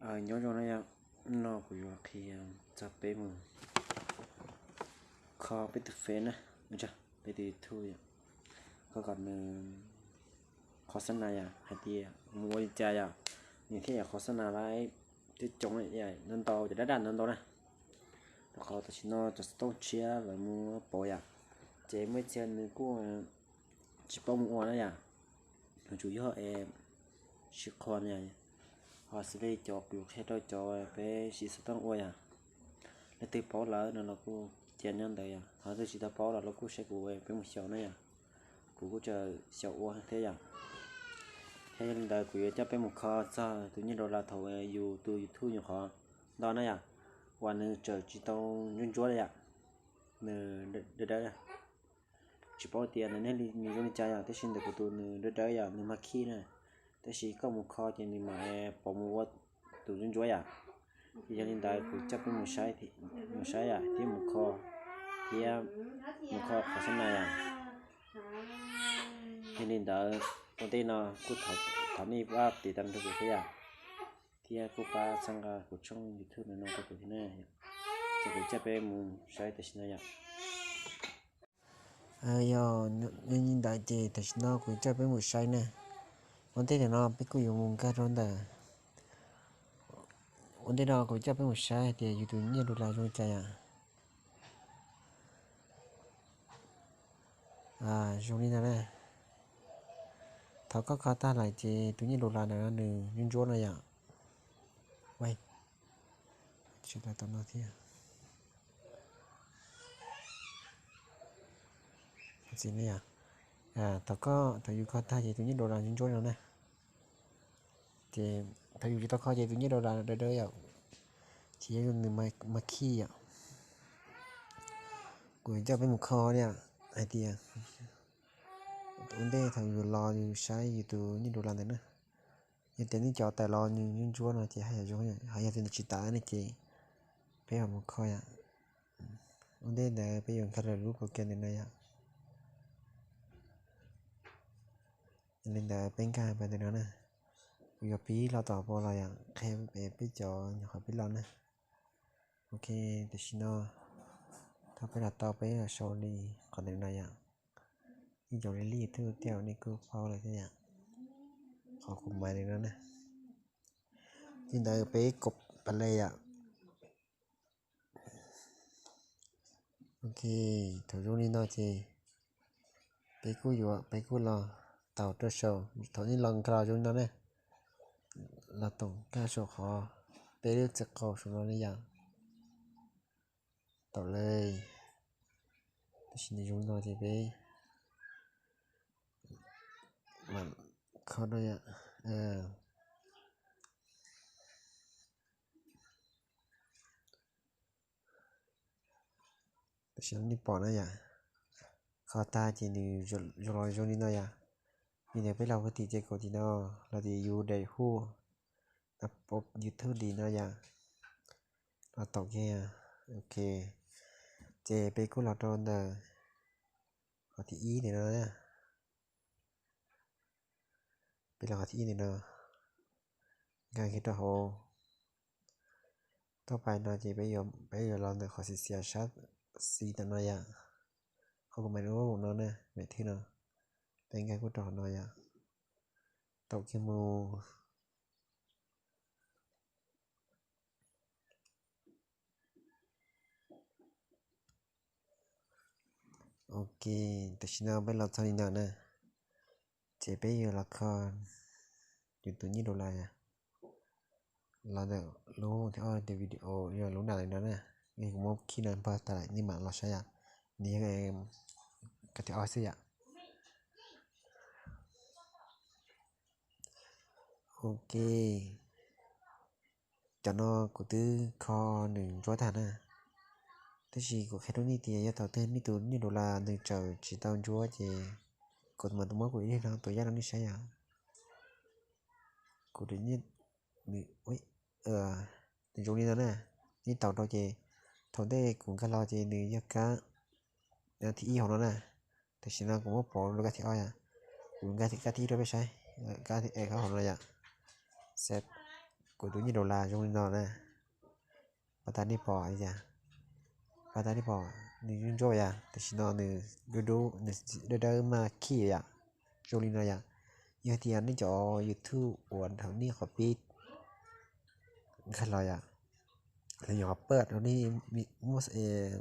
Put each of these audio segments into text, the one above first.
Nyob zoo na yom, no kuv yuav qhia txog peb mus kho peb tus Face na, peb tus YouTube yom, kho kom nws qhov xab nas yom, hais tias mus ua li cas yom, nws thiaj yog qhov xab nas lawm. Twb coob ntau ntau, cov dab dab ntau ntau na. Rau qhov tam sim no cov xov tooj tshiab lawv muab pauv yom, ces muaj ib txhia nws kuj tsis paub mus ua na yom. Nws tsuas yog es siv qhuas na yom. Ho xws li cov kuv yuav qhia rau cov peb siv xov tooj ua yom, leej twg paub lawm no los kuj cia nyob ntawd yom, ho leej twg tsis tau paub los los kuj saib kuv peb mus xyaum na yom. Kuv kuj tseem xyaum ua thiab yom. Thiab yog li ntawd kuv yuav coj peb mus kho txog tus nyiaj dollar thaum yus tus YouTube nyuam qhuav ntau na yom, uas nws tseem tsis tau ntsuab ntsuab li yom, nws dawb dawb. Tsis paub tias nws zoo li cas yom, tab sis ntawm kuv tus nws dawb dawb yom, nws mag khij na. Tab sis koj mus kho ces nws mam pauv mus ua tus ntsuab ntsuab yom. Ces yog li ntawd kuv coj peb mus saib, mus saib yom, thiab mus kho, thiab mus kho qhov xab nas yom. Yog li ntawd ua ntej no kuj thov nej pab tiv tas nrog kuv thiab yom, thiab kuj pab txhawb nqa kuv tshooj YouTube no rau kuv thiab na. Ces kuv coj peb mus saib tam sim no yom. Yog li ntawd ces tam sim no kuv coj peb mus saib na. Ua ntej ntawm no peb kuj yuav mus nkag rau ntawm, ua ntej no kuv coj peb mus saib hais tias yus tus nyiaj dollar zoo li cas yom. Zoo li no na. Thaum koj kho tag lawm ces tus nyiaj dollar ntawd nws ntsuab ntsuab no yom. Tsis tau no thiab. Thaum koj, thaum yus kho tag ces tus nyiaj dollar ntsuab ntsuab no na. Ces thaum yus tsis tau kho ces tus nyiaj dollar dawb dawb yom, ces yog nws mag khij yom. Kuv coj peb mus kho na, hais tias ua ntej thaum yus los yus saib yus tus nyiaj dollar ntawd na. Yog tias nej cov tawm los nws ntsuab ntsuab no ces haj yam zoo, ho yog tias nws tsis tawm ne ces peb ho mus kho yom. Ua ntej ntawd peb yuav nkag rau lub Google ntawm no yom. Yog li ntawd peb nkag rau ntawm no na. Kuv yuav pib los tom pab los yom, qhia peb cov nyuam qhuav pib los na. Ok, tam sim no thaum peb los tau peb los sau li qhov ntawm no yom. Ib co li lij twg tiag nej kuj paub lawm thiab yom. Qhov kuv mas li no na. Li ntawd peb kos pas le yom. Ok, thaum zoo li no ces peb kuj yuav, peb kuj los taus rau saum, thaum nej los nkag los zoo li no ne, los taus nkag saum qhov peb lub txiv qaub saum no ne yom. Taus lawm. Tam sim no zoo li no ces peb mam kho rau yom. Tam sim no nej pom na yom, kho tag ces nws zoo los zoo li no yom. Li ntawd peb los puag tim ces kaum tim no, los tim yus daim hu, YouTube li no yom. Los taus kiag, ok. Ces peb kuj los rau ntawm qhov thib ib ntawm no na. Peb los qhov thib ib ntawm no, nkag kiag rau hauv. Tau pais no ces peb yuav los ntawm qhov xiav xiav sab xis ntawm no yom. Qhov kuv mas lub no na, mem thwj no, peb nkag kuj rau hauv no yom. Taus kiag mus. Ok, tam sim no peb los txog li ntawm na, ces peb yuav los kho yus tus nyiaj dollar yom. Los ntawm lub thib ob tes video yog lub nram li no na, kuv muab khij no npog tas lawm nej mam los saib yom. Nws yog kab thib ob xwb yom. Ok, cov no kuv twb kho nws ntsuab tag na. Tab sis kuv qhia rau nej tias yog thaum twg nej tus nyiaj dollar nws tseem tsis tau ntsuab ces kuv mam muab kuv ib leeg no tus yaj rau nej saib yom. Kuv tus nyiaj, nws zoo li no na, nej taus rau ces thaum ntej kuv nkag los ces nws yog kab thib ib hauv no na. Tam sim no kuv muab pauv rau kab thib ob yom. Kuv nkag kab thib ib rau peb saib, kab thib ib hauv no yom. Seb, Kuv tus nyiaj dollar zoo li no na. Pab tab nej pom, pab tab nej pom nws ntsuab ntsuab yom, tam sim no nws dub dub, nws dawb dawb maj khij yom, zoo li no yom. Yog tias nej cov YouTube uas thaum nej qhov pib nkag los yom, los yog qhov pawj rau nej muab xev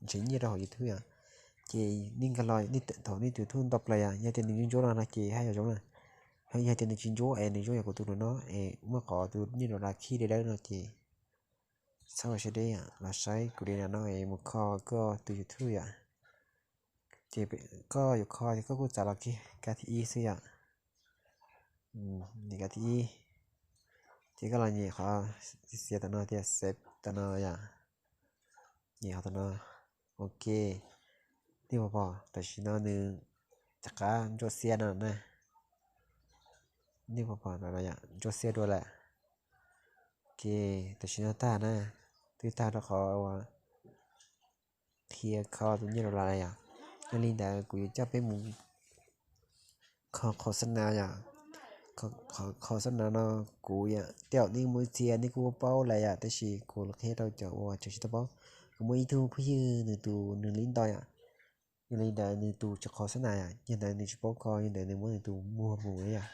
ntsib nyiaj rau hauv YouTube yom, ces nej nkag los thaum nej tus YouTube ntau plaws yom, yog tias nws ntsuab ntsuab no no ces haj yam zoo na. Yog tias nws tsis ntsuab es nws zoo yam kuv tus no no es muaj qhov tus nyiaj dollar khij dawb dawb no ces txhob ua siab deb yom, los saib kuv li no no es mus kho koj tus YouTube yom. Ces koj yuav kho ces koj kuj txav los kiag kab thib ib xwb yom. Nyem kab thib ib, ces koj los nyem qhov xiav tom no tias save tom no yom. Nyem qhov tom no, ok. Nej puas pom tam sim no nws rov qab ntsuab xiab no na. Nej puas pom ntsuab xiab dua lawm. Ok, tam sim no tag na, twb tag rau qhov uas qhia kho tus nyiaj dollar lawm yom. Yog li ntawd kuv yuav coj peb mus kho qhov xab nas yom. Qhov xab nas no kuv yom, tej zaum nej muaj ib txhia nej kuj paub lawm yom, tab sis kuv los qhia rau cov uas tseem tsis tau paub. Kuv muaj ib tug phooj ywg nws tus nws li ntau yom, yog li ntawd nws tus tsis qhov xab nas yom, yog ntawd nws tsis paub kho, yog ntawd nws muab nws tus muag mus yom.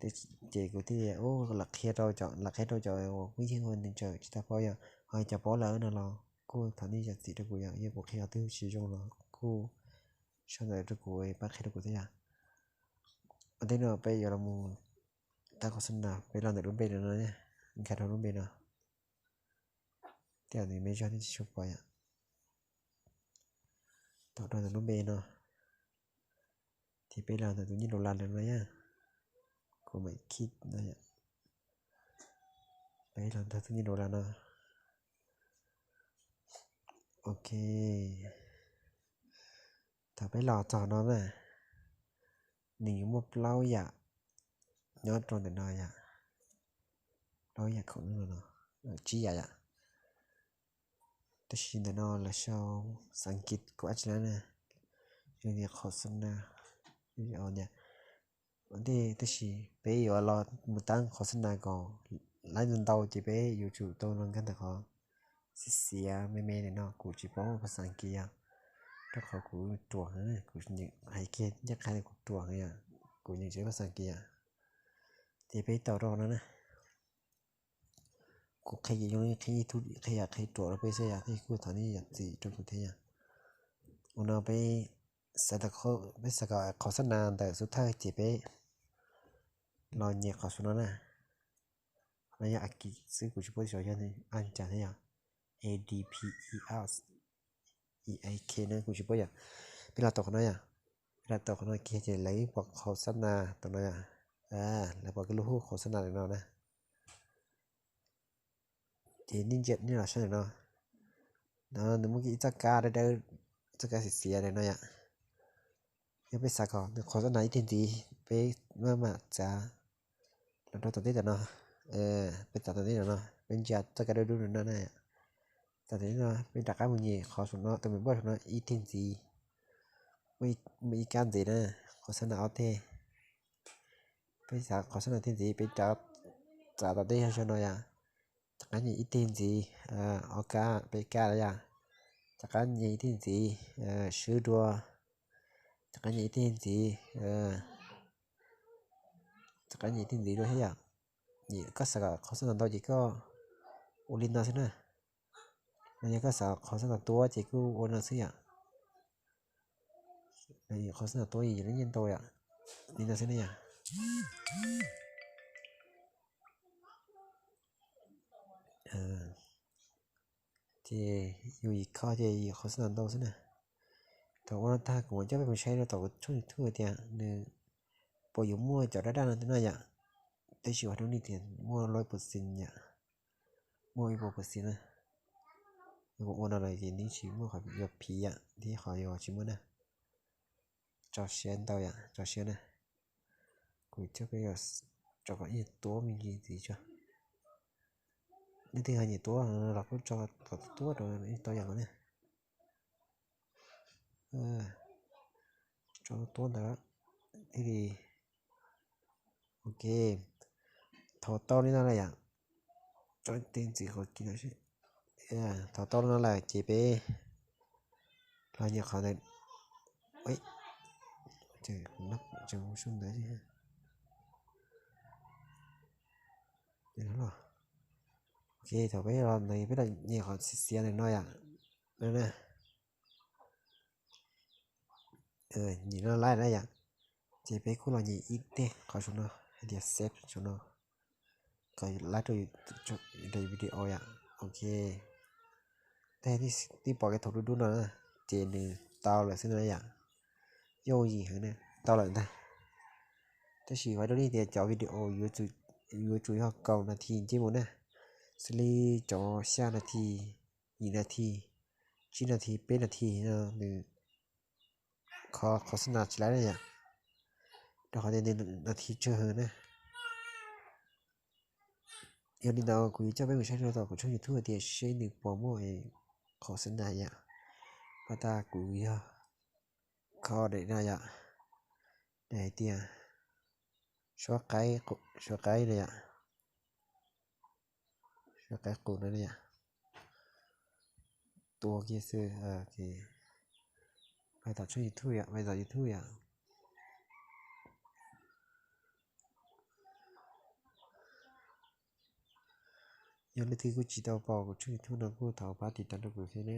Ces kuv thiaj li lam qhia rau cov, lam qhia rau cov uas phooj ywg uas nws tseem tsis tau paub yom, ho cov paub lawm no los kuj thov nej zam txim rau kuv yom, yog kuv qhia qhov twg tsis zoo los kuj sau ntawv rau kuv, pab qhia rau kuv thiab yom. Ua ntej no peb yuav los mus tau qhov xab nas, peb los ntawm lub npe no no, nkag rau lub npe no. Tej zaum nws me zog nej tsis tshua pom yom. Thaum rau ntawm lub npe no, ces peb los ntawm tus nyiaj dollar lawm no yom. Kuv mam khij no yom. Peb los ntawm tus nyiaj dollar no. Ok. Thaum peb los txog no na, nws yuav muaj plaub yam nyob rau ntawm no yom. Plaub yam khoom no, tsib yam yom. Tab sis ntawm no lawv sau xas kiv kuv ab tsi lab na. Yog tias qhov xab nas, ua ntej tab sis peb yuav los mus tab qhov xab nas kom laib ntau ntau ces peb yuav tsum tau los nkag ntawm qhov xiav xiav me me ntawm no, kuv tsis paub phas xas kiv yom, rau qhov kuv ruam heev, kuv nyeem hais kiag ncaj qha tias kuv ruam heev yom, kuv nyeem tsis phas xas kiv yom. Ces peb tau rau no na. Kuv qhia ces zoo li qhia ib tug qhia yam qhia ruam rau peb xwb yom, tab sis kuj thov nej zam txim rau kuv thiab yom. Ua no peb xav, peb xav kom qhov xab nas ntawm xub thawj ces peb los nyem qhov xub no na. Qhov no yog a kiv xwb, kuv tsis paub xyov yog a cas thiab yom. A d p e r e a k na, kuv tsis paub yom. Peb los tau qhov no yom. Peb los tau qhov no kiag ces lawv pom qhov xab nas tom no yom. Lawv pom koj lub hu qhov xab nas ntawm no na. Ces nej ntsia nej los saib ntawm no. No nws muaj ib txoj kab dawb dawb, txoj kab xiav xiav ntawm no yom. Yog peb xav kom nws qhov xab nas ib teg ntxiv, peb maj mam txav los rau tom ntej tom no. Peb txav tom ntej tom no, peb ntsia txoj kab dub dub no na. Txav tom ntej no peb rov qab mus nyem qhov saum no, tus me npaj saum no ib teg ntxiv. Muaj ib kab ntxiv na, qhov xab nas ob teg. Peb xav qhov xab nas teg ntxiv, peb rov txav tom ntej yog no yom. Rov qab nyem ib teg ntxiv, ob kab, peb kab lawm yom. Rov qab nyem ib teg ntxiv, swb dua. Rov qab nyem ib teg ntxiv, rov qab nyem ib teg ntxiv dua thiab yom. Koj xav kom qhov xab nas ntau ces koj ua li no xwb na. Los yog koj xav qhov xab nas tuab ces kuj ua no xwb yom. Qhov xab nas tuab yim lub nyiaj ntau yom. Li no xwb na yom. Ces yus yim kho ces yim qhov xab nas ntau xwb na. Thaum ua no tag kuv mam coj peb mus saib rau tom tshooj YouTube tias nws puas yuav muaj cov daj daj no no yom. Tab sis ua rau nej tias muaj loj ib puas xi yom, muaj ib puas puas xi na. Kuv ua no lawm ces nws tsis muaj qhov yuav phiv yom, thiab qhov yuav tsis muaj na. Tso siab ntau yom, tso siab na. Kuv coj peb tso kom ib tuab me ntsis ntxiv tso. Leej twg ho nyiam tuab los kuj tso kom tuab rau ib tau yam no na. Tso tuab ntawd thiaj li ok. Thov tau li no lawm yom. Tso tej ntxiv qhov kis no seb. Thov tau li no lawm ces peb los nyiam qhov ntawd. Ok, thaum peb los, ok, thaum peb los ntawd peb los nyiam qhov xiav xiav ntawm no yom. Nyiam no lawm na yom. Ces peb kuj los nyiam ib teg qhov saum no hais tias save saum no, kom laib rau video yom. Ok, tej nej pom kev thaum dub dub no na, ces nws tau lawm xwb na yom. Yooj yim heev na, tau lawm ntag. Tab sis hais rau nej tias cov video yuav tsum yog kaum nas this ncej mus na, xws li cov xya nas this, yim nas this, tsib nas this, peb nas this no nws kho qhov xab nas tsis laib na yom, rau qhov tias nws nas this tsawg heev na. Yog li ntawd kuv yuav coj peb mus saib rau tom kuv tshooj YouTube tias seb nws puas muaj qhov xab nas yom. Pas tas kuv yog kho daim no yom, daim hais tias suab qaib, suab qaib no yom, suab qaib qus no yom. Tua kiag xwb. Pais tom tshooj YouTube yom, pais tom YouTube yom. Yog leej twg kuj tsis tau pom kuv tshooj YouTube no kuj thov pab tiv tas rau kuv thiab ne.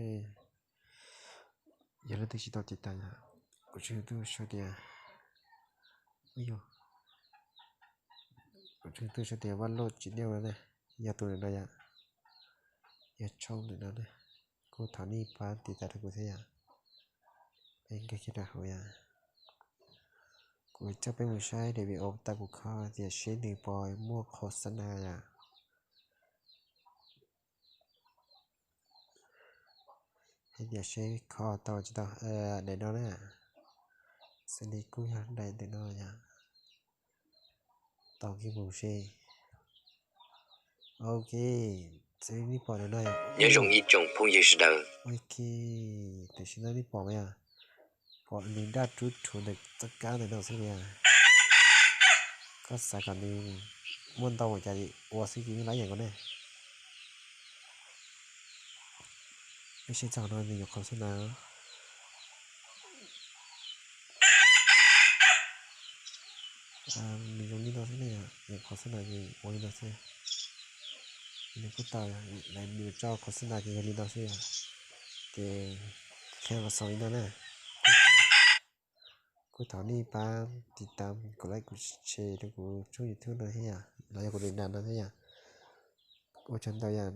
Yog leej twg tsis tau tiv tas, kuv tshooj YouTube sau tias, kuv tshooj YouTube sau tias Vaj Lauj Tsis Diaj no na, yog tus ntawm no yom, yog tshooj ntawm no na. Kuj thov nej pab tiv tas rau kuv thiab yom. Peb nkag kiag rau hauv yom. Kuv coj peb mus saib daim video tau kuv kho tias seb nws puas muaj qhov xab nas yom. Hais tias seb kho tau tsis tau daim no na. Xws li kuj yog daim ntawm no yom. Tau kiag mus seb. Ok, xws li nej pom ntawm no, ok, tam sim no nej pom yom, pom nws daj rub rhuav ntawm txoj kab ntawm no xwb li. Koj xav kom nws muaj ntau ua cas ua xwb ces yeej lab yeem nkaus ne. Peb saib txog no nws yuav qhov xab nas. Nws zoo li no xwb ne, yuav qhov xab nas ces ua li no xwb. Nws kuj tau, nws tso qhov xab nas ces yog li no xwb yom. Ces qhia los xaus li no na. Kuj thov nej pab tiv tas, kuv like, kuv share rau kuv tshooj YouTube no thiab yom, los yog kuv daim nas no thiab yom. Ua tsaug ntau yom,